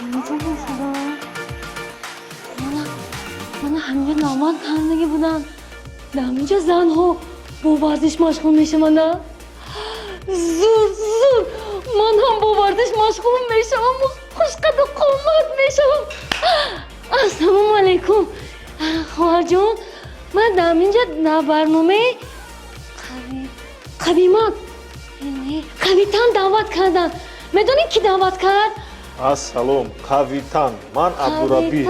Ҳаминҷо бошада. Мана ҳаминҷо навбат кардагӣ буданд. Дар ҳаминҷо занҳо бо варзиш машғул мешаванд. Зур, зур! Ман ҳам бо варзиш машғул мешавам, хушқаду қомат мешавам. Ассалому алайкум, хоҳарҷон. Ман дар ҳаминҷо дар барномаи қавимат, қавитан даъват карданд. Медонед, ки даъват кард? Ассалом, Қавитан, ман Абдураббӣ.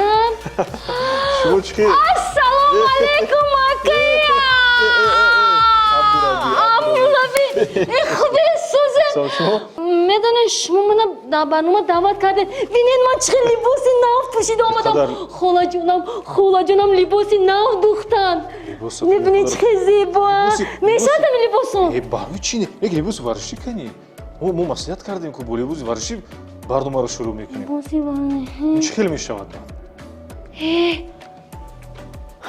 Шумо чӣ? Ассалому алайкум, акая Абдураббӣ. Хубе, сӯзе? Медонед, шумо мана дар барнома даъват кардед. Бинед, ман чӣ хел либоси нав пӯшида омадам. Холаҷонам, холаҷонам либоси нав духтанд. Мебинед, чӣ хел зебо мешавад ҳамин либосо? Барои чӣ? Як либоси варзишӣ кани. Мо маслиҳат кардем, ку бо либоси варзишӣ барномаро шурӯъ мекунем. Чӣ хел мешавад?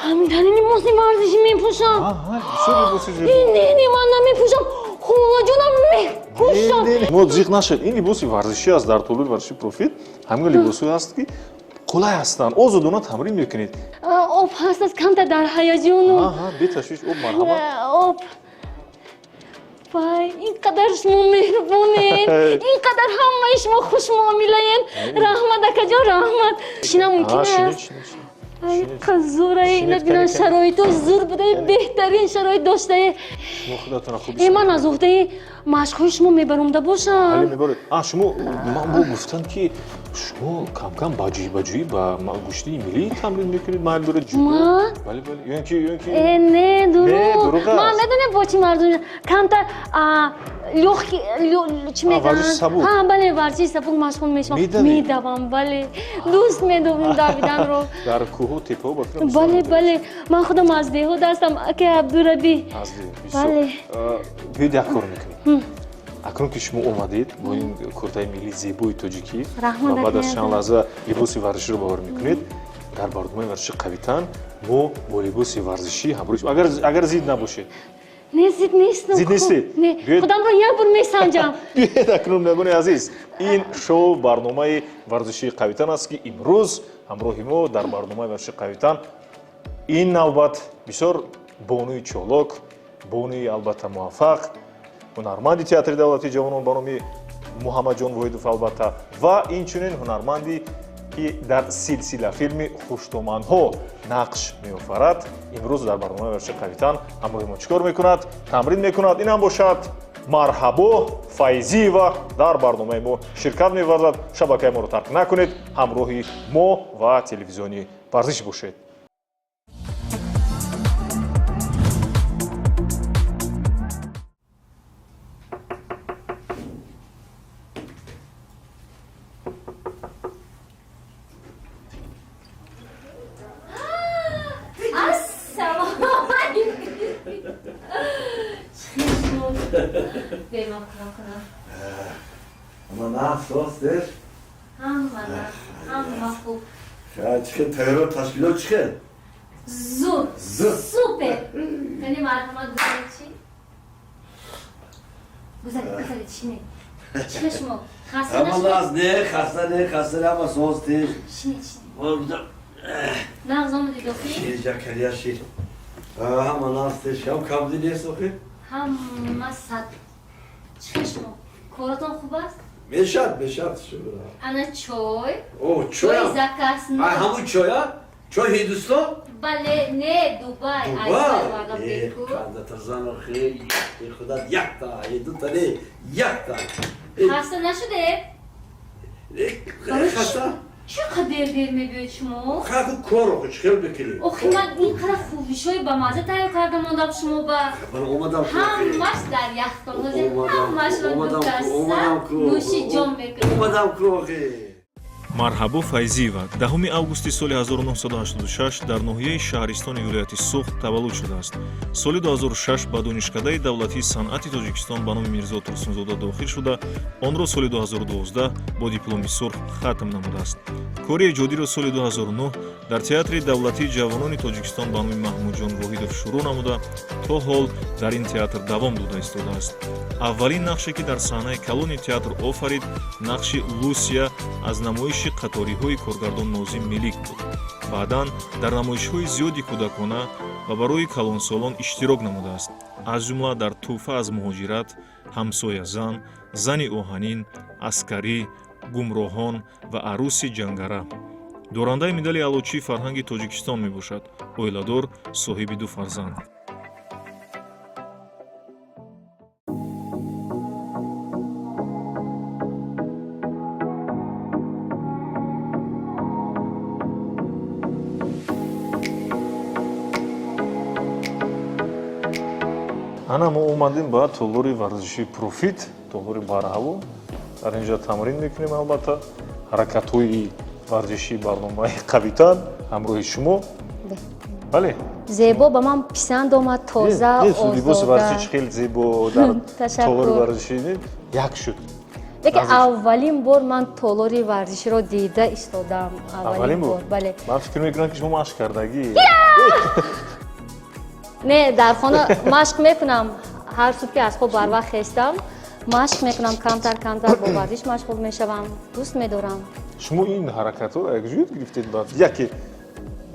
Ҳамин либоси варзишӣ мепӯшам. Бисёр либоси зебо. Не, не, ман намепӯшам, холаҷонам мепӯшам. Мо зиқ нашед, ин либоси варзишӣ аст. Дар толори варзиши Профит ҳамин либосҳое ҳаст, ки қулай ҳастанд, озодона тамрин мекунед. Об ҳаст? Аст, камтар дар ҳаяҷону. Беташвиш, об, марҳамат. Об. Вай, ин қадар шумо меҳрубонед, ин қадар ҳамаи шумо хушмуомилаен. Раҳмат, акаҷон, раҳмат. Шина мумкин аст? Ай, қазура, ина бинан, шароито зур буда, беҳтарин шароит доштае. Шумо худатона хуб. Э, ман аз уҳдаи машқҳои шумо мебаромда бошам. Мебаред. А шумо, ман бо гуфтанд, ки шумо камкам ба ҷӯйбаҷӯӣ, ба гӯштии миллӣ тамрин мекунед, майл доред. Ман? Бале, бале. Ё ин ки Э, не, дурӯғ. Аст. Ман медонем, бо чӣ мардум камтар лёгкий, чӣ мегӯянд, ҳа, бале, варзиши сабук машғул мешавам. Медавам, бале, дӯст медорам давиданро. Дар кӯҳу тепаҳо ба фикрам? Бале, бале, ман худам аз деҳот ҳастам, акай Абдурабӣ. Аз деҳ. Бале. Биёед, як кор мекунем. Акнун ки шумо омадед бо ин куртаи миллии зебои тоҷикӣ ва баъд аз чанд лаҳза либоси варзиширо бовар мекунед, дар барномаи варзиши Қавитан мо бо либоси варзишӣ ҳамроҳ, агар зид набошед. Не, зид нестам. Зид нестед? Не, худамро як бор месанҷам. Биёед акнун, бинандагони азиз, ин шоу барномаи варзишии Қавитан аст, ки имрӯз ҳамроҳи мо дар барномаи варзиши Қавитан ин навбат бисёр бонуи чолок, бонуи албатта муваффақ, ҳунарманди Театри давлатии ҷавонон ба номи Муҳаммадҷон Воҳидов, албатта, ва инчунин ҳунарманди, ки дар силсила филми Хуштоманҳо нақш меофарад, имрӯз дар барномаи варзиши Қавитан ҳамроҳи мо чӣ кор мекунад? Тамрин мекунад. Инам бошад Марҳабо Файзиева дар барномаи мо ширкат меварзад. Шабакаи моро тарк накунед, ҳамроҳи мо ва телевизиони варзиш бошед. Ассалому алайкум. Бемам кунам. Ама нағз, созтер? Ҳама нағз, ҳама хуб. Чӣ хел тайёрот, ташкилот чӣ хел? Зур. Зур. Супер. Кани, марҳамат, гузаред. Чӣ гузаред, гузаред, шинед. Чӣ, шумо хаста? Ама нағз, не хаста, не хаста, ама созтер. Шинед, шинед. Нағз омадед, охи. Шир жакария, шир. Ҳама нағз тер, ҳам камди нест, охи? Ҳама сад. Чӣ, шумо коротон хуб аст? Мешад, мешад. Ана чой. О, чой. Чой заказ. Ҳамун чоя, чой Ҳиндустон? Бале, не, Дубай. Дубай. Кандатарзан, охи, худат якта, дута не, якта. Хаста нашудед? Хаста. Чӣ қадр дер мебиёед шумо? Хаку кор, охи, чӣ хел мекунӣ? Охи, ман ин қадар хубишҳои бамаза тайёр карда мондам шумо ба. Ман омадам. Ҳамаш дар яхтон, ҳамашро дукаса нӯши ҷон мекунем. Омадам ку, охи. Марҳабо Файзиева 10 августи соли 1986 дар ноҳияи шаҳристони вилояти Суғд таваллуд шудааст. Соли 2006 ба Донишкадаи давлатии санъати Тоҷикистон ба номи Мирзо Турсунзода дохил шуда, онро соли 2012 бо дипломи сурх хатм намудааст. Кори эҷодиро соли 2009 дар Театри давлатии ҷавонони Тоҷикистон ба номи Маҳмудҷон Воҳидов шурӯъ намуда, то ҳол дар ин театр давом дода истодааст. Аввалин нақше, ки дар саҳнаи калони театр офарид, нақши Лусия аз намоиши Намоиши қаториҳои коргардон Нозим Мелик буд. Баъдан дар намоишҳои зиёди кӯдакона ва барои калонсолон иштирок намудааст, аз ҷумла дар Тӯҳфа аз муҳоҷират, Ҳамсоязан, Зани оҳанин, Аскарӣ, Гумроҳон ва Арӯси ҷангара. Дорандаи медали Аълочии фарҳанги Тоҷикистон мебошад. Оиладор, соҳиби ду фарзанд. Ана мо омадем ба толори варзишии Профит, толори барҳаво. Дар ин ҷо тамрин мекунем, албатта, ҳаракатҳои варзишии барномаи Қавитан ҳамроҳи шумо. Бале. Зебо, ба ман писанд омад, тоза. Либоси варзишӣ хеле зебо дар Ташаккур. толори варзишӣ як шуд. Лекин аввалин бор ман толори варзиширо дида истодам. Аввалин бор? Бале. Ман фикр мекунам, ки шумо машқ кардагӣ. Не, дар хона машқ мекунам. Ҳар субҳ ки аз хоб барвақт хестам, машқ мекунам, камтар камтар бо варзиш машғул мешавам, дӯст медорам. Шумо ин ҳаракатҳоро як ҷо ёд гирифтед? Баъд яке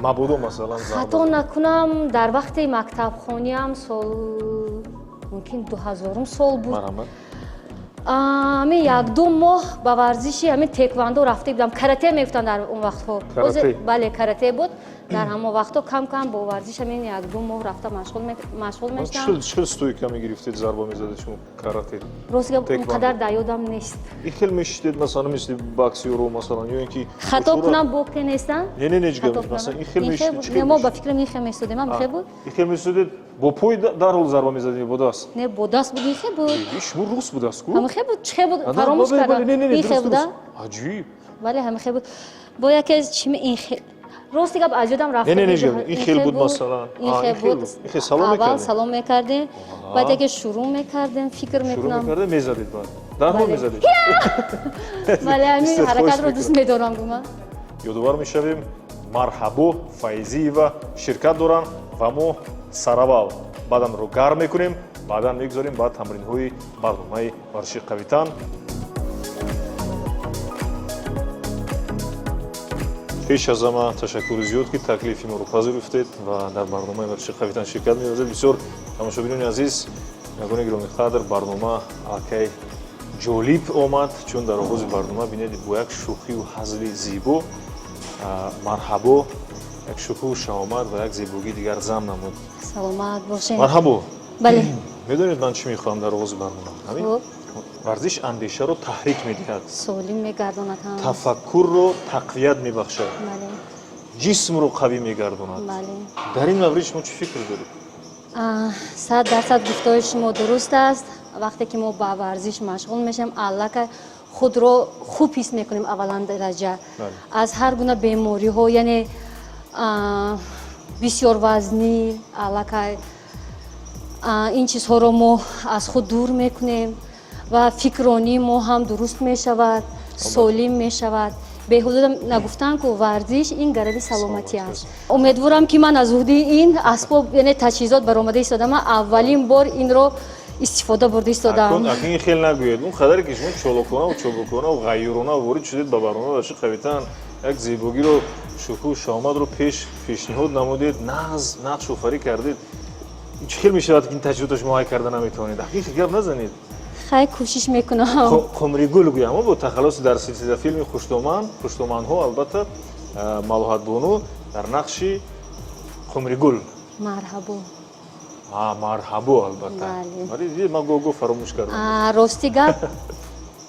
мабодо, масалан, хато накунам, дар вақти мактабхониам, сол мумкин 2000-ум сол буд. Марҳамат. Ҳамин 1-ду моҳ ба варзиши ҳамин теквандо рафта будам. Карате мегуфтанд дар он вақтҳо. Карате. Бале, карате буд дар ҳамон вақтҳо. Кам кам бо варзиш ҳамин 1-ду моҳ рафта машғул мешудам. Чӣ хел стойка мегирифтед, зарба мезадед шумо карате? Рости гап, он қадар дар ёдам нест. И хел мешидед, масалан, мисли боксёро, масалан, ё ин ки Хато кунам, боке нестам. Не, не, не, ҳеҷ, масалан, ин хел мешидед? Мо ба фикрам ин хел месудем, ҳам хел буд. Ин хел месудед, бо пой дарҳол зарба мезадед, бо даст? Не, бо даст буд, ин хел буд. Шумо рост будаст ку? Ҳам хел буд, чӣ хел буд, фаромӯш кардам. Ин хел буда. Аҷиб. Бале, ҳам хел буд. Бо яке чим ин хел, рости гап, аз ёдам рафта. Не, не, не, ин хел буд, масалан. Ин хел буд. Салом. Аввал салом мекардем, баъд яке шурӯъ мекардем, фикр мекунам. Шурӯъ мекардем, мезадед, баъд дарҳол мезадед. Бале, ҳамин ҳаракатро дӯст медорам, гума. Ёдовар мешавем, Марҳабо Файзиева ширкат доранд ва мо сараввал баданро гарм мекунем, баъдан мегузорем ба тамринҳои барномаи варзиши Қавитан. Пеш аз ҳама ташаккури зиёд, ки таклифи моро пазируфтед ва дар барномаи варзиши Қавитан ширкат меварзед. Бисёр, тамошобинони азиз, бинандагони гиромиқадр, барнома аллакай ҷолиб омад, чун дар оғози барнома, бинед, бо як шӯхию ҳазли зебо Марҳабо як шӯхию шаҳомат ва як зебогии дигар зам намуд. Саломат бошед. Марҳабо. Бале. Медонед, ман чӣ мехоҳам дар оғози барнома? Ҳамин варзиш андешаро таҳрик медиҳад, солим мегардонад ҳам, тафаккурро тақвият мебахшад, ҷисмро қавӣ мегардонад. Дар ин маврид шумо чӣ фикр доред? 100% гуфтаҳои шумо дуруст аст. Вақте ки мо ба варзиш машғул мешавем, аллакай худро хуб ҳис мекунем, аввалан дараҷа аз ҳар гуна бемориҳо, яъне бисёрвазнӣ, аллакай ин чизҳоро мо аз худ дур мекунем ва фикронии мо ҳам дуруст мешавад, солим мешавад. Беҳуда нагуфтанд, ку варзиш ин гарави саломатӣ аст. Умедворам, ки ман аз уҳдаи ин асбоб, яъне таҷҳизот баромада истодам. Ман аввалин бор инро истифода бурда истодам. Акун ин хел нагӯед. Он қадаре ки шумо чолоконаву чобуконаву ғайюронаву ворид шудед ба барнома варзиши Қавитан, як зебогиро, шӯху шаҳоматро пешниҳод намудед, нағз нақшофарӣ кардед. Чӣ хел мешавад, ки ин таҷҳизотро шумо ҳай карда наметавонед? Ҳақиқи гап назанед. Хай, кӯшиш мекунам. Қумригул гӯям бо тахаллуси дар силсила филми Хуштоман, Хуштоманҳо, албатта, Малоҳатбону дар нақши Қумригул. Марҳабо. Марҳабо, албатта. Ман гоҳ фаромӯш кардам. Рости гап,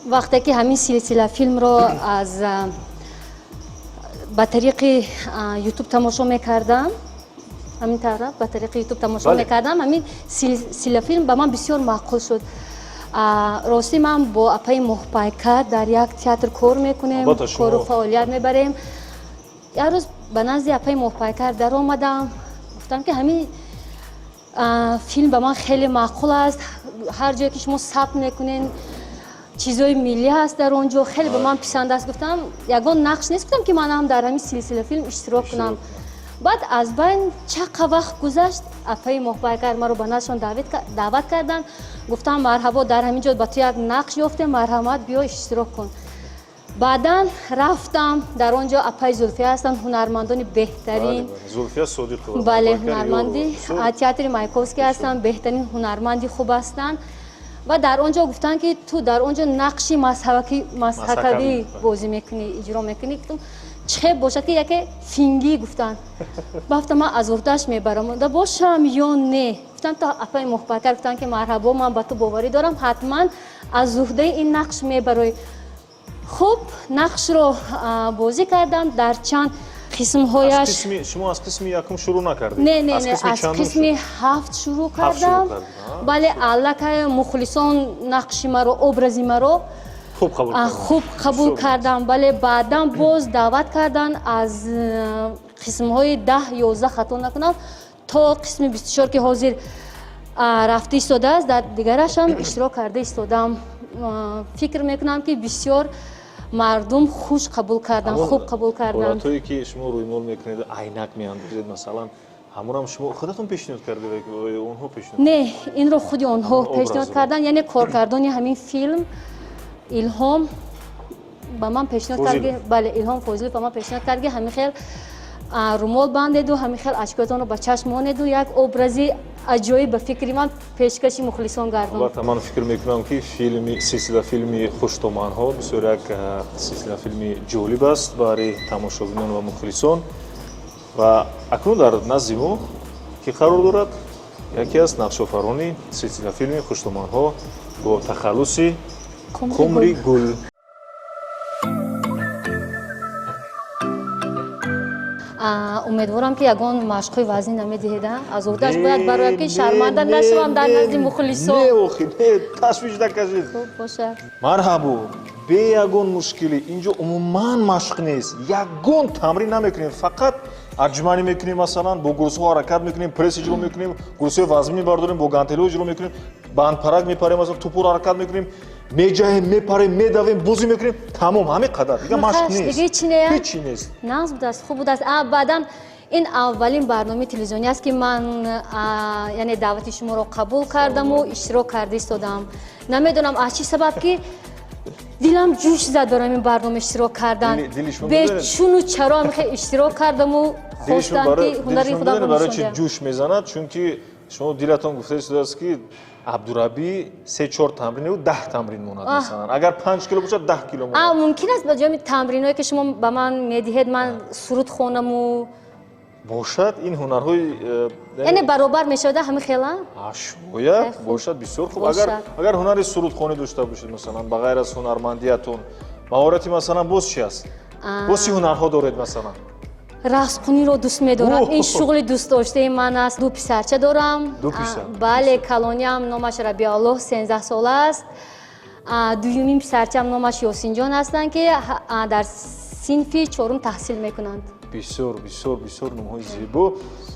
вақте ки ҳамин силсила филмро аз ба тариқи Ютуб тамошо мекардам, ҳамин тавра ба тариқи Ютуб тамошо мекардам, ҳамин силсила филм ба ман бисёр маъқул шуд. Ростӣ, ман бо апаи Моҳпайкар дар як театр кор мекунем, кору фаъолият мебарем. Як рӯз ба назди апаи Моҳпайкар даромадам, гуфтам, ки ҳамин филм ба ман хеле маъқул аст. Ҳар ҷое ки шумо сабт мекунен, чизҳои миллӣ ҳаст дар он ҷо, хеле ба ман писанд аст. Гуфтам, ягон нақш нест, гуфтам, ки манам дар ҳамин силсила филм иштирок кунам. Баъд аз байн чаққа вақт гузашт, апаи Моҳпайкар маро ба наздшон даъват карданд. Гуфтам: «Марҳабо, дар ҳамин ҷо ба ту як нақш ёфтем, марҳамат, биё, иштирок кун». Баъдан рафтам, дар он ҷо апаи Зулфия ҳастанд, ҳунармандони беҳтарин. Зулфия Содиқова. Бале, ҳунарманди театри Маяковский ҳастанд, беҳтарин ҳунарманди хуб ҳастанд. Ва дар он ҷо гуфтанд, ки ту дар он ҷо нақши мазҳакавӣ бозӣ мекунӣ, иҷро мекунӣ. Гуфтам, чӣ бошад, ки яке фингӣ гуфтанд. Бафтам, ман аз уҳдаш мебарам да бошам ё не. Гуфтанд, то апаи Муҳбаткар гуфтанд, ки марҳабо, ман ба ту боварӣ дорам, ҳатман аз уҳдаи ин нақш мебароӣ. Хуб, нақшро бозӣ кардам дар чанд қисмҳояш. Шумо аз қисми якум шурӯъ накардед? Не, не, не, аз қисми ҳафт шурӯъ кардам. Бале, аллакай мухлисон нақши маро, образи маро хуб қабул кардам. Бале, баъдан боз даъват кардан аз қисмҳои 10, 11, хато накунам, то қисми 24, ки ҳозир рафта истодааст, дар дигарашам иштирок карда истодам. Фикр мекунам, ки бисёр мардум хуш қабул карданд, хуб қабул карданд. Ҳолатҳое, ки шумо рӯймол мекунед, айнак меандозед, масалан, ҳамонам шумо худатон пешниҳод кардед ё онҳо пешниҳод? Не, инро худи онҳо пешниҳод карданд, яъне коркардони ҳамин филм Илҳом ба ман пешниҳод кард. Бале, Илҳом Фозилов ба ман пешниҳод кард, ки ҳамин хел румол бандеду, ҳамин хел ашкотонро ба чашм монеду, як образи аҷоиб ба фикри ман пешкаши мухлисон гардон. Албатта, ман фикр мекунам, ки филми, силсила филми Хуштоманҳо бисёр як силсила филми ҷолиб аст барои тамошобинон ва мухлисон. Ва акнун дар назди мо ки қарор дорад? Яке аз нақшофарони силсила филми Хуштоманҳо бо тахаллуси Қумри Гул. Умедворам, ки ягон машқҳои вазнӣ намедиҳед. Аз уҳдаш бояд бароям, ки шарманда нашавам дар назди мухлисон. Не, охи, не, ташвиш накашед. Хуб бошад. Марҳабо, бе ягон мушкилӣ. Инҷо умуман машқ нест, ягон тамрин намекунем, фақат отжимание мекунем, масалан, бо гурсҳо ҳаракат мекунем, пресс иҷро мекунем, гурсҳои вазнӣ мебардорем, бо гантелҳо иҷро мекунем, бандпарак мепарем, масалан, тупур ҳаракат мекунем, меҷаҳем, мепарем, медавем, бозӣ мекунем, тамом, ҳамин қадар, дига машқ нест. Дига ҳечи не? Ҳечи нест. Нағз будааст, хуб будааст. Баъдан ин аввалин барномаи телевизионӣ аст, ки ман, яъне, даъвати шуморо қабул кардаму иштирок карда истодам. Намедонам, аз чӣ сабаб ки дилам ҷӯш зад барои ин барнома иштирок кардан. Бечуну чаро ҳамихел иштирок кардаму хостам, ки ҳунари худамро барои чӣ ҷӯш мезанад? Чунки шумо дилатон гуфта истодааст, ки Абдурабӣ се чор тамрин ӯ 10 тамрин монад, масалан, агар 5 кило бошад, 10 кило монад. Мумкин аст, ба ҷои тамринҳое, ки шумо ба ман медиҳед, ман суруд хонаму? Бошад, ин ҳунарҳои Яъне баробар мешавад ҳамин хела? Шояд бошад, бисёр хуб, агар ҳунари сурудхонӣ дошта бошед, масалан, ба ғайр аз ҳунармандиятон маҳорати, масалан, боз чи аст, боз чӣ ҳунарҳо доред, масалан? Рақскуниро дӯст медорам, ин шуғли дӯстдоштаи ман аст. Ду писарча дорам. Ду писар? Бале, калониам номаш Рабиаллоҳ, 13 сола аст. Дуюмин писарчаам номаш Ёсинҷон ҳастанд, ки дар синфи чорум таҳсил мекунанд. Бисёр, бисёр, бисёр номҳои зебо.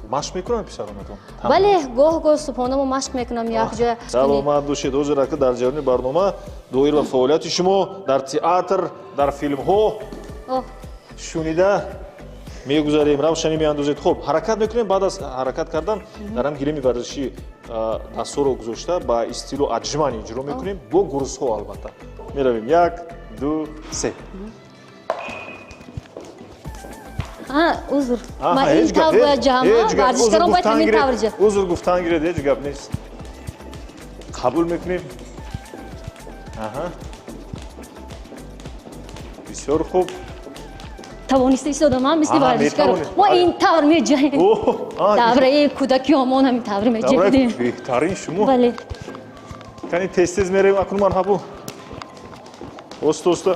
Машқ мекунанд писаронатон? Бале, гоҳ гоҳ субҳона мо машқ мекунам якҷоя. Саломат бошед. Ҳозир ака дар ҷараёни барнома доир ба фаъолияти шумо дар театр, дар филмҳо шунида мегузарем, равшанӣ меандозед. Хуб, ҳаракат мекунем. Баъд аз ҳаракат кардан дар ҳам гилеми варзишӣ дастҳоро гузошта, ба истилоҳ отжимание иҷро мекунем бо гурсҳо. Албатта, меравем: як, ду, се. Узр, ма ин тавр бояд ҷамъ, варзишгарон бояд ҳамин тавр. Узр гуфтан гиред, ҳеҷ гап нест, қабул мекунем. Аҳа, бисёр хуб. Тавониста истодам, мисли варзишгар мо ин тавр меҷаҳем. Давраи кӯдакиомон ҳамин тавр меҷаҳидем. Беҳтарин шумо. Бале. Кани, тез тез меравем акнун. Марҳабо, оста оста.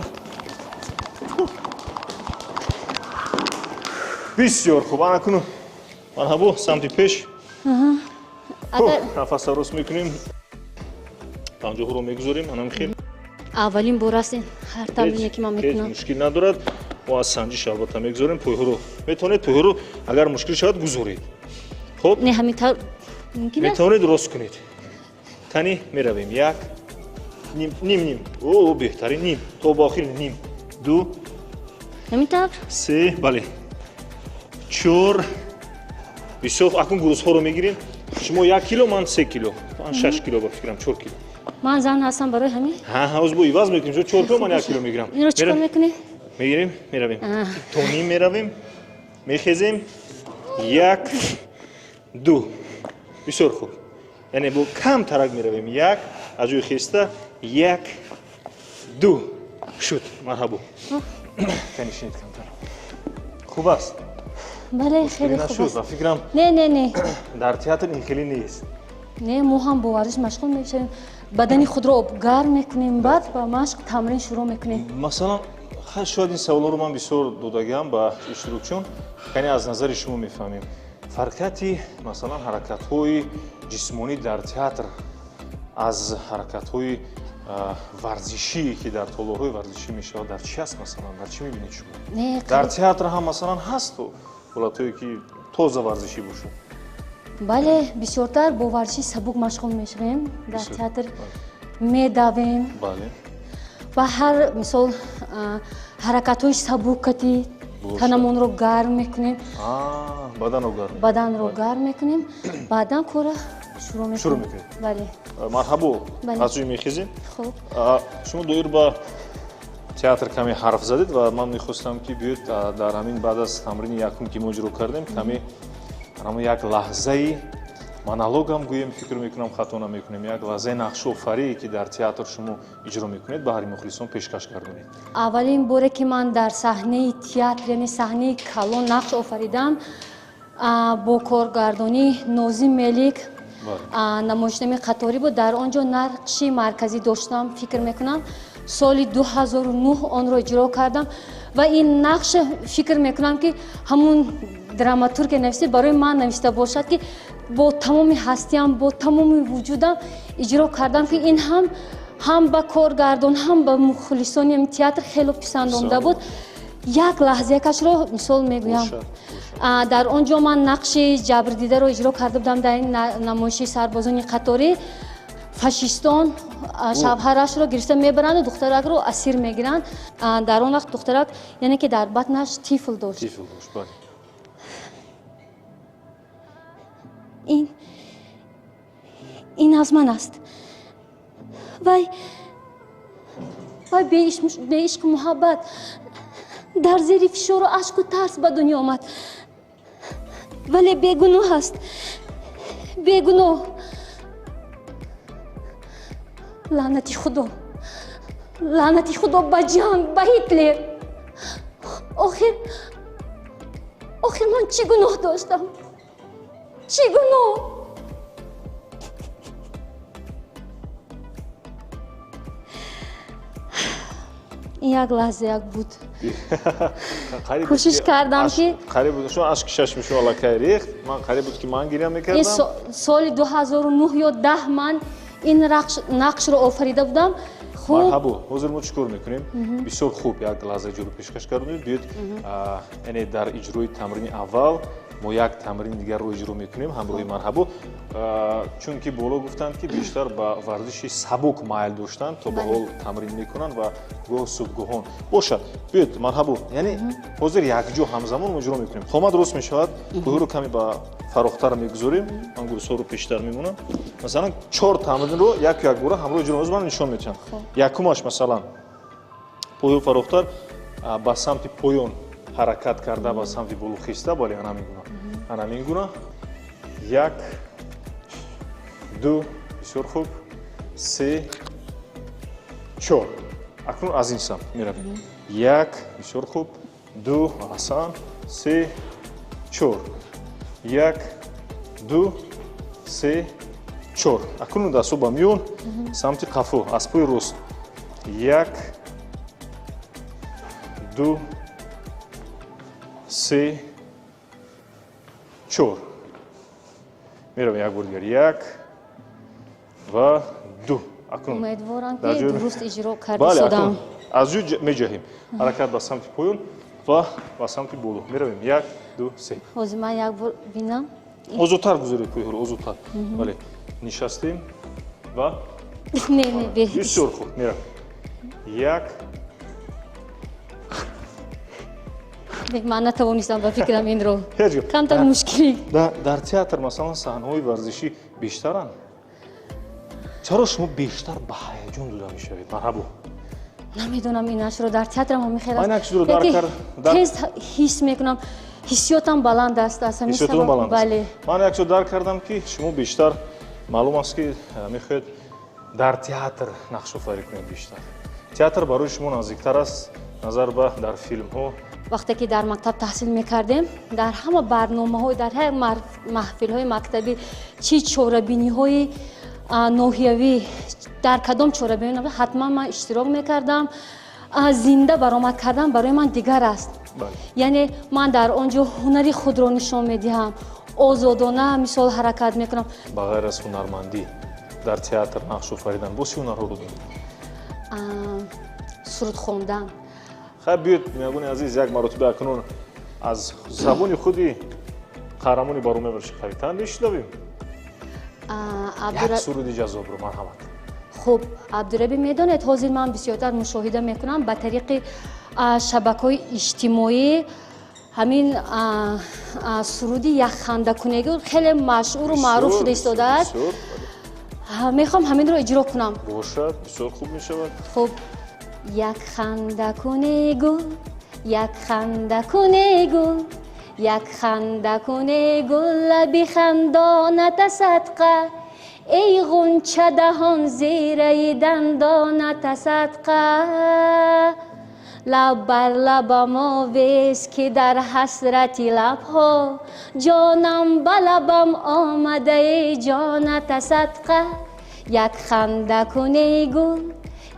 Бисёр хуб. Ана куну, марҳабо, самти пеш. Нафасро рост мекунем, панҷоҳро мегузорем, анам хел. Аввалин бор аст ҳар тамрине, ки ман мекунам. Мушкил надорад, мо аз санҷиш албатта мегузорем пойҳоро. Метавонед пойҳоро, агар мушкил шавад, гузоред. Хуб. Не, ҳамин тавр мумкин аст? Метавонед рост кунед. Кани, меравем: як, ним, ним, ним. О, беҳтарин, ним то ба охир, ним, ду. Ҳамин тавр? Се, бале, чор. Бисёр. Акнун гурузҳоро мегирем. Шумо 1 кило, ман 3 кило, ман 6 кило, ба фикрам, 4 кило. Ман зан ҳастам, барои ҳамин. Ҳа, ҳоз бо иваз мекунем. Шумо 4 кило, ман 1 кило мегирам. Инро чӣ кор мекунӣ? Мегирем, меравем. То ним меравем, мехезем. Як, ду. Бисёр хуб. Яъне бо кам тарак меравем. Як, аз ҷои хеста, як, ду. Шуд. Марҳабо. Канишинед камтар. Хуб аст? Бале, хеле хуб нашуд аст. Ба фикрам, Не, не, не. дар театр ин хеле нест. Не, мо ҳам бо варзиш машғул мешавем, бадани худро гарм мекунем, баъд ба машқ, тамрин шурӯъ мекунем. Масалан, шояд ин саволҳоро ман бисёр додагиам ба иштирокчиён, яъне аз назари шумо мефаҳмем. Фарқияти, масалан, ҳаракатҳои ҷисмонӣ дар театр аз ҳаракатҳои варзишӣ, ки дар толорҳои варзишӣ мешавад, дар чӣ аст, масалан, дар чӣ мебинед шумо? Не, дар театр ҳам, масалан, ҳаст ҳолатҳое, ки тоза варзишӣ бошад? Бале, бисёртар бо варзиши сабук машғул мешавем дар театр, медавем ва ҳар мисол ҳаракатҳои сабукати танамонро гарм мекунем. Баданро гарм. Баданро гарм мекунем, баъдан кора шурӯъ мекунем. Шурӯъ мекунем. Бале. Марҳабо. Бале. Аз ҷои мехезем. Хуб. Шумо доир ба театр каме ҳарф задед ва ман мехостам, ки биёед, дар ҳамин баъд аз тамрини якум, ки мо иҷро кардем, каме ҳамон як лаҳзаи монологам гӯем, фикр мекунам, хато намекунем, як лаҳзаи нақшофарие, ки дар театр шумо иҷро мекунед, ба ҳари мухлисон пешкаш гардонед. Аввалин боре, ки ман дар саҳнаи театр, яъне саҳнаи калон, нақш офаридам, бо коргардонии Нозим Мелик, намоишномаи қаторӣ буд. Дар он ҷо нақши марказӣ доштам. Фикр мекунам, соли 2009 онро иҷро кардам ва ин нақш, фикр мекунам, ки ҳамун драматурге нависта барои ман нависта бошад, ки бо тамоми ҳастиям, бо тамоми вуҷудам иҷро кардам, ки ин ҳам ба коргардон, ҳам ба мухлисони театр хело писанд омада буд. Як лаҳзаякашро мисол мегӯям. Дар он ҷо ман нақши ҷабрдидаро иҷро карда будам. Дар ин намоиши сарбозони қаторӣ фашистон шавҳарашро гирифта мебаранду духтаракро асир мегиранд. Дар он вақт духтарак, яъне ки дар батнаш тифл дошт. Тифл дошт, бале. Ин аз ман аст. Вай беишқу муҳаббат, дар зери фишору ашку тарс ба дунё омад, вале бегуноҳ аст, бегуноҳ. Лаънати Худо, лаънати Худо ба ҷанг, ба Ҳитлер. Охир ман чӣ гуноҳ доштам, чӣ гуноҳ? Ин як лаҳза як буд. Кӯшиш кардам, ки Қариб буд шумо ашки чашми шумо аллакай рехт, ман қариб буд, ки ман гиря ин мекардам. Соли 2009 ё 10 ман ин нақшро офарида будам. Хуб. Марҳабо, ҳозир мо чӣ кор мекунем? Бисёр хуб, як лаҳзаи ҷолиб пешкаш кардем. Биёед, яъне дар иҷрои тамрини аввал мо як тамрини дигарро иҷро мекунем ҳамроҳи Марҳабо, чунки боло гуфтанд, ки бештар ба варзиши сабук майл доштанд, то ба ҳол тамрин мекунанд ва гоҳ субҳгоҳон бошад. Биёед, Марҳабо, яъне ҳозир якҷо ҳамзамон мо иҷро мекунем. Қомат рост мешавад, кӯҳиро каме ба фарохтар мегузорем, ман гурсҳоро пештар мемонам. Масалан, чор тамринро яку якбора ҳамроҳ иҷро ман нишон медиҳам. Якумаш, масалан, поё фарохтар, ба самти поён ҳаракат карда, ба самти боло хиста. Бале, ана ҳамин гуна, ана ҳамин гуна. Як, ду, бисёр хуб, се, чор. Акнун аз ин самт меравем. Як, бисёр хуб, ду, аҳсан, се, чор. Як, ду, се, чор. Акнун дастҳо ба миён, самти қафо, аз пои рост. Як, ду, се, чор. Меравем як бор дигар. Як ва ду. Акнун Умедворам, дар ки дуруст иҷро карда Бале, истодам. акнун аз ҷӯ меҷаҳем, ҳаракат ба самти поён ва ба самти боло меравем. Як, ду, се. Ҳозир ман як бор бинам. Озодтар гузоред пойҳоро, озодтар. Бале, нишастем ва Не, не, бе. Бисёр хуб, меравем. Як. Ман натавонистам, ба фикрам, инро. Ҳеҷ гап. Камтар мушкилӣ. Дар театр, масалан, саҳнаҳои варзишӣ бештаранд? Чаро шумо бештар ба ҳаяҷон дода мешавед? Марҳабо. Намедонам, инашро дар театрам ҳам мехел Ман як чизро дарк тез ҳис мекунам, ҳиссиётам баланд аст, аз ҳамин ҳиссиётатон сабаб. Баланд аст. Бале. Ман як чизро дарк кардам, ки шумо бештар, маълум аст, ки мехоҳед дар театр нақшофарӣ кунед. Бештар театр барои шумо наздиктар аст назар ба дар филмҳо. Вақте ки дар мактаб таҳсил мекардем, дар ҳама барномаҳо, дар ҳар маҳфилҳои мактабӣ, чӣ чорабиниҳои ноҳиявӣ, дар кадом чорабинӣ набуд, ҳатман ман иштирок мекардам. Зинда баромад кардан барои ман дигар аст. Яъне ман дар он ҷо ҳунари худро нишон медиҳам, озодона мисол ҳаракат мекунам. Ба ғайр аз ҳунармандӣ, дар театр нақш офаридан, боз чӣ ҳунарҳоро доред? Суруд хондан. Хайр, биёед, бинандагони азиз, як маротиба акнун аз забони худи қаҳрамони барномаи варзиши қавитан мешунавем як суруди ҷаззобро. Марҳамат. Хуб, Абдурабӣ, медонед, ҳозир ман бисёртар мушоҳида мекунам ба тариқи шабакаҳои иҷтимоӣ ҳамин суруди якхандакунегӣ хеле машҳуру маъруф шуда истодааст. Бисёр. Мехоҳам ҳаминро иҷро кунам. Бошад, бисёр хуб мешавад. Хуб, як хандакуне гул, як хандакуне гул, як хандакуне гул, лаби хандоната садқа, эй ғунча даҳон, зираи дандоната садқа, лаб бар лабам овез, ки дар ҳасрати лабҳо ҷонам ба лабам омадаи, ҷоната садқа, як хандакуне гул,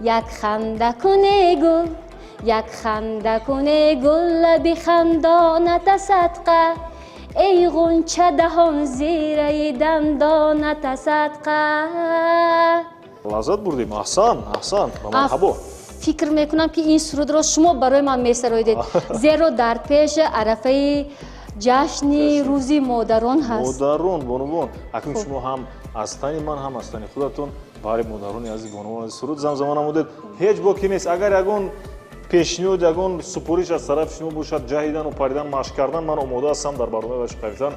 як хандакуне гул, як хандакуне гул, лаби хандоната садқа, эй ғунча даҳон, зираи дандоната садқа. Лаззат бурдем. Аҳсан, аҳсан ба марҳабо. Фикр мекунам, ки ин сурудро шумо барои ман месароидед, зеро дар пеш арафаи ҷашни рӯзи модарон ҳаст. Модарон, бонувон, акнун шумо ҳам аз тани ман, ҳам аз тани худатон баҳри модарони азиз, бонувон азиз суруд замзама намудед. Ҳеҷ боке нест. Агар ягон пешниҳод, ягон супориш аз тарафи шумо бошад, ҷаҳидану паридан, машқ кардан, ман омода ҳастам дар барномаи варзиши қавитан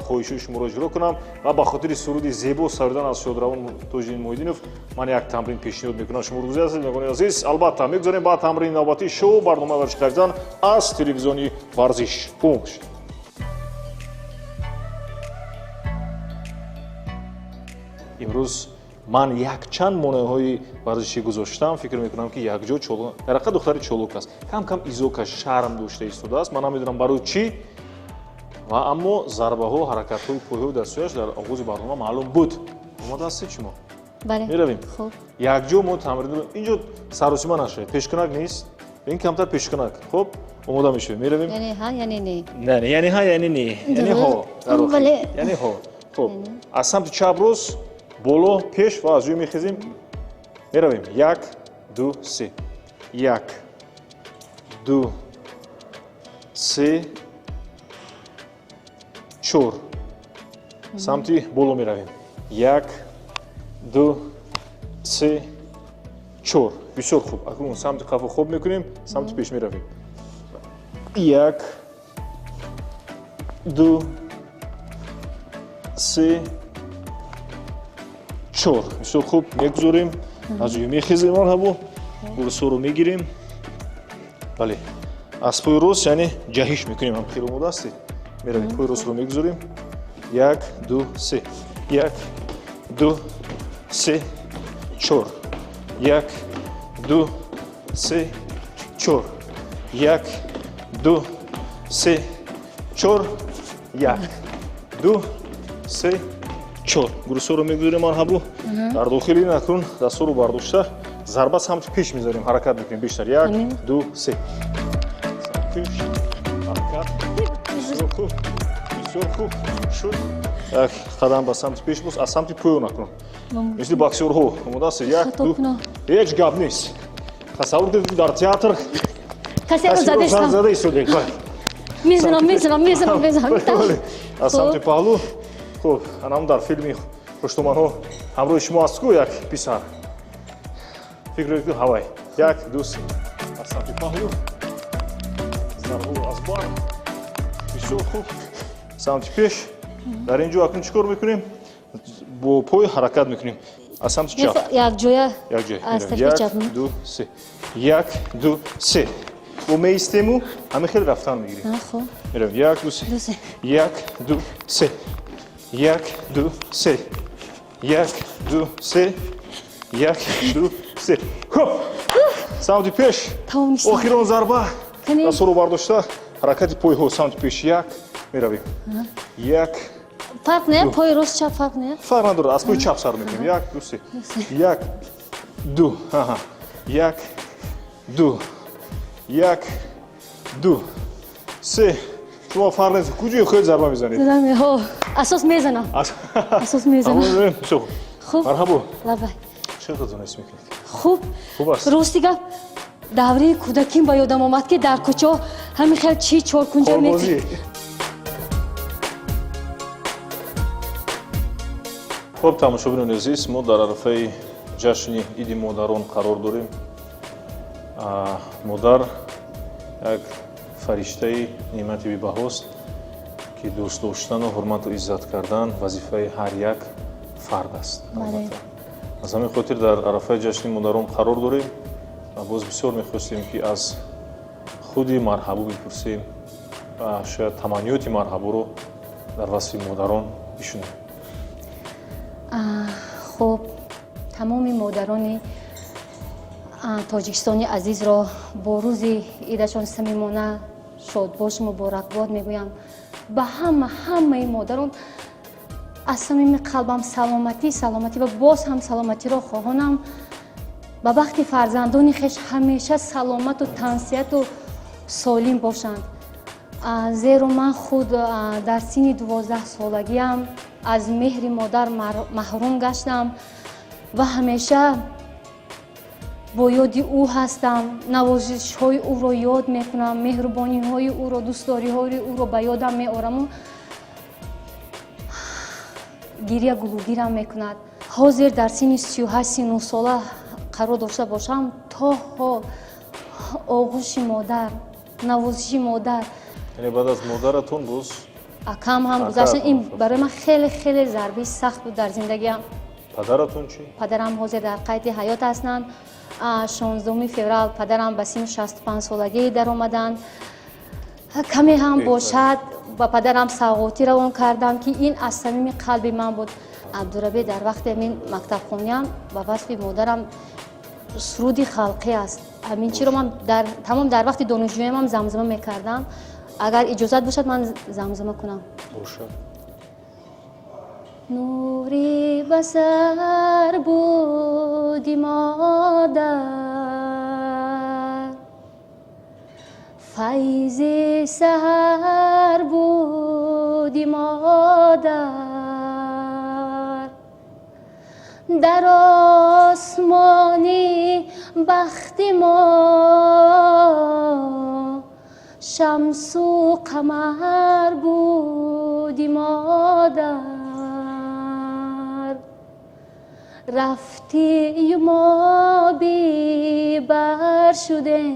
хоҳишҳои шуморо иҷро кунам. Ва ба хотири суруди зебо сароидан аз шодравон Тоҷиддин Муҳиддинов ман як тамрин пешниҳод мекунам. Шумо рӯзӣ ҳастед, бинандагони азиз? Албатта, мегузарем ба тамрини навбатии шоу барномаи варзиши қавитан аз телевизиони Варзиш. Хуб бошед. Имрӯз ман якчанд монеаҳои варзишӣ гузоштам. Фикр мекунам, ки якҷо дар ҳақиқат духтари чолок аст, кам кам изокаш шарм дошта истодааст, ман намедонам барои чӣ. Ва аммо зарбаҳо, ҳаракатҳои пойҳои дастҳояш дар оғози барнома маълум буд. Омода ҳастед шумо? Бале. Меравем. Хуб. Якҷо мо тамрин. Инҷо саросима нашавед, пешкунак нест, ин камтар пешкунак. Хуб, омода мешавем, меравем. Яъне ҳа, яъне не? Не, яъне ҳа, яъне не, яъне ҳо дар охир. Бале. Яъне ҳо. Хуб, аз самти чап, рост, боло, пеш ва аз ҷой мехезем, меравем. Як, ду, се, як, ду, се, чор. Самти боло меравем. Як, ду, се, чор. Бисёр хуб. Акнун самти қафо хоб мекунем, самти пеш меравем. Як, ду, се, чор. Бисёр хуб. Мегузорем, аз ҷой мехезем, марҳабо, гурсоро мегирем. Бале, аз пои рост, яъне ҷаҳиш мекунем. Ҳам хеле омода ҳастед? Меравем, пои ростро мегузорем. Як, ду, се, як, ду, се, чор, як, ду, се, чор, як, ду, се, чор, як, ду, се, чор. Гурсоро мегузорем, марҳабо. Дар дохили ин акнун дастҳоро бардошта зарба самти пеш мезанем, ҳаракат мекунем бештар. Як, ду, се, пеш ҳаракат. Бисёр хуб, бисёр хуб шуд. Як қадам ба самти пеш, боз аз самти поён. Акнун мисли боксёрҳо. Омода ҳастед? Як, ду. Ҳеҷ гап нест. Тасаввур кунед, ки дар театр касеро задестам. Зада истодед. Мезанам, мезанам, мезанам, мезанам. Аз самти паҳлу. Хуб, анам дар филми хуштуманҳо ҳамроҳи шумо аст ку як писар. Фикр кунед, ҳавай. Як, ду, се, аз самти паҳлу, зарбу аз бар. Бисёр хуб. Самти пеш. Дар ин ҷо акнун чӣ кор мекунем? Бо пой ҳаракат мекунем. Аз самти чап. Якҷоя. Якҷоя. Аз тарафи чап. Як, ду, се. Як, ду, се. Бо меистему, ҳамин хел рафтан мегирем. Хуб. Меравем. Як, ду, се. Ду, се. Як, ду, се. Як, ду, се. Як, ду, се. Як, ду, се. Хоп! Самти пеш. Тавонистам. Охирон зарба. Кани? Дастҳоро бардошта, ҳаракати пойҳо самти пеш. Як. Меравем. Як. Фарқ не? Пои рост, чап фарқ не? Фарқ надорад, аз пои чап сар мекунем. Як, ду, се. Як, ду. Аҳа. Як, ду. Як, ду, се. Шумо фарқ нест, куҷои худ зарба мезанед. Задам, ҳо. Асос мезанам. Асос мезанам. Бисёр хуб. Хуб. Марҳабо. Лабай. Чӣ хел ҳис мекунед? Хуб. Хуб аст. Рости гап, давраи кӯдаким ба ёдам омад, ки дар кӯчаҳо ҳамин хел чи чоркунҷа. Хорбозӣ. Хуб, тамошобинони азиз, мо дар арафаи ҷашни Иди модарон қарор дорем. Модар як фариштаи неъмати бебаҳост, ки дӯст доштану ҳурмату иззат кардан вазифаи ҳар як фард аст. Албатта, аз ҳамин хотир дар арафаи ҷашни модарон қарор дорем ва боз бисёр мехостем, ки аз худи Марҳабо бипурсем ва шояд таманниёти Марҳаборо дар васфи модарон бишунем. Хуб, тамоми модарони Тоҷикистони азизро бо рӯзи идашон самимона шодбошу муборакбод мегӯям. Ба ҳама, ҳамаи модарон аз самими қалбам саломатӣ, саломатӣ ва боз ҳам саломатиро хоҳонам. Ба бахти фарзандони хеш ҳамеша саломату тансиҳату солим бошанд, зеро ман худ дар синни 12-солагиам аз меҳри модар маҳрум гаштам ва ҳамеша бо ёди ӯ ҳастам, навозишҳои ӯро ёд мекунам, меҳрубониҳои ӯро, дӯстдориҳои ӯро ба ёдам меораму гиря гулугирам мекунад. Ҳозир дар синни 38, 39 сола қарор дошта бошам, то ҳол оғӯши модар, навозиши модар. Яъне баъд аз модаратон боз акам ҳам гузаштан. Ин барои ман хеле, хеле зарбаи сахт буд дар зиндагиам. Падаратон чӣ? Падарам ҳозир дар қайди ҳаёт ҳастанд. 16 феврал падарам ба синни 65-солагӣ даромаданд. Каме ҳам бошад, ба падарам савғотӣ равон кардам, ки ин аз самими қалби ман буд. Абдурабе, дар вақти ҳамин мактабхониам ба васфи модарам суруди халқӣ аст. Ҳамин чиро ман тамом дар вақти донишҷӯямам замзама мекардам. Агар иҷозат бошад, ман замзама кунам. Бошад. Нури басар буди модар, файзи саҳар буди модар, дар осмони бахти мо шамсу қамар буди модар. Рафтию мо бебар шудем,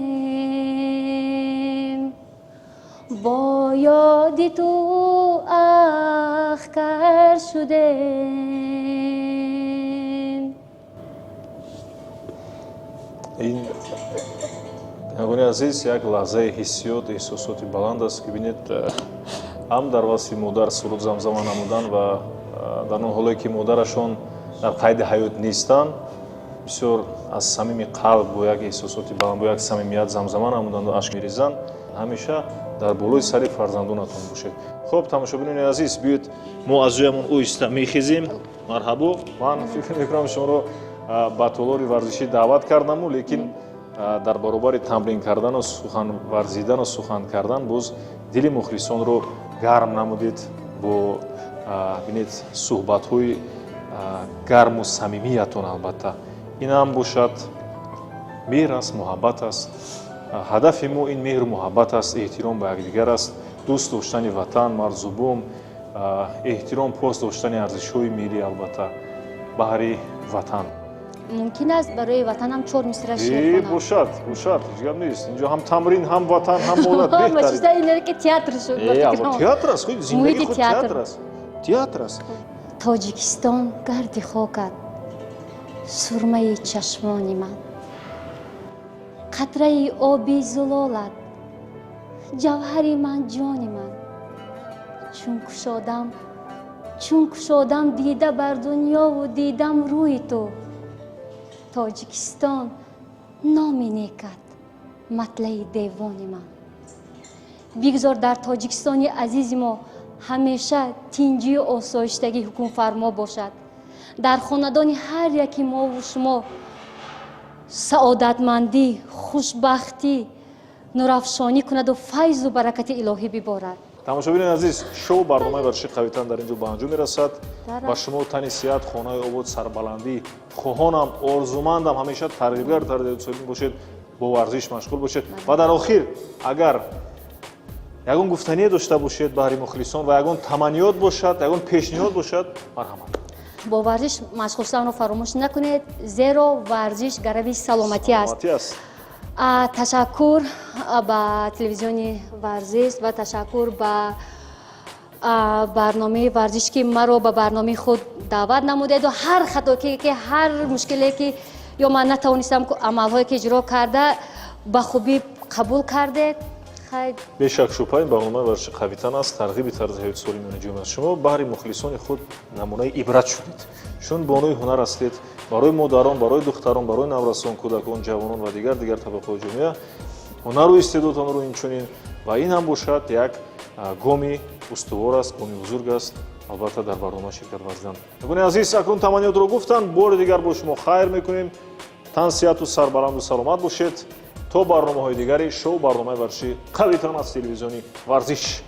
бо ёди ту ахкар шудем. Ин, бинандагони азиз, як лаҳзаи ҳиссиёт, эҳсосоти баланд аст, ки бинед, ҳам дар васфи модар суруд замзама намудан ва дар он ҳоле ки модарашон дар қайди ҳаёт нестанд, бисёр аз самими қалб, бо як эҳсосоти баланд, бо як самимият замзама намуданду ашк мерезанд. Ҳамеша дар болои сари фарзандонатон бошед. Хуб, тамошобинони азиз, биёед, мо аз ҷоямон оҳиста мехезем. Марҳабо, ман фикр мекунам, шуморо ба толори варзишӣ даъват кардаму, лекин дар баробари тамрин кардану сухан варзидану сухан кардан боз дили мухлисонро гарм намудед бо, бинед, суҳбатҳои гарму самимиятон. Албатта, ин ҳам бошад меҳр аст, муҳаббат аст. Ҳадафи мо ин меҳру муҳаббат аст, эҳтиром ба якдигар аст, дӯст доштани ватан, марзубум, эҳтиром, пос доштани арзишҳои миллӣ, албатта, баҳри ватан. Мумкин аст барои ватанам чор мисра шеър хонам? Бошад, бошад, ҳеҷ гап нест. Инҷо ҳам тамрин, ҳам ватан, ҳам модар, беҳтарин. Ки театр шуд. Театр аст, зиндагӣ худ театр аст, театр аст. Тоҷикистон, гарди хокат. Сурмаи чашмони ман, қатраи оби зулолат, ҷавҳари ман, ҷони ман. Чун кушодам дида бар дунёву дидам рӯи ту, Тоҷикистон, номи некат матлаи девони ман. Бигзор дар Тоҷикистони азизи мо ҳамеша тинҷию осоиштагӣ ҳукмфармо бошад, дар хонадони ҳар яки мову шумо саодатмандӣ, хушбахтӣ нурафшонӣ кунаду файзу баракати илоҳӣ биборад. Тамошобинони азиз, шоу барномаи варзиши қавитан дар ин ҷо ба анҷом мерасад. Дарам. Ба шумо тани сиҳат, хонаи обод, сарбаландӣ хоҳонам, орзумандам. Ҳамеша тарғибгар тарбияти солим бошед, бо варзиш машғул бошед. Ва дар охир, агар ягон гуфтание дошта бошед баҳри мухлисон ва ягон таманниёт бошад, ягон пешниҳод бошад, марҳамат. Бо варзиш машғул шуданро фаромӯш накунед, зеро варзиш гарави саломатӣ аст. Саломатӣ аст. Ташаккур ба телевизиони Варзиш ва ташаккур ба барномаи Варзиш, ки маро ба барномаи худ даъват намудед ва ҳар хатое ки, ҳар мушкиле ки ё ман натавонистам, амалҳое ки иҷро карда, ба хубӣ қабул кардед. Хайр. Бешак шубҳа, ин барномаи варзиши қавитан аст, тарғиби тарзи ҳаёти солими ҷомеа аст. Шумо баҳри мухлисони худ намунаи ибрат шудед, чун бонуи ҳунар ҳастед. Барои модарон, барои духтарон, барои наврасон, кӯдакон, ҷавонон ва дигар табақаҳои ҷомеа ҳунару истеъдодтонро инчунин, ва ин ҳам бошад, як гоми устувор аст, гоми бузург аст, албатта, дар барнома ширкат варзидан. Бинандагони азиз, акнун таманниётро гуфтанд, бори дигар бо шумо хайр мекунем. Тан сиҳату сарбаланду саломат бошед то барномаҳои дигари шоу барномаи варзиши қавитан аз телевизиони Варзиш.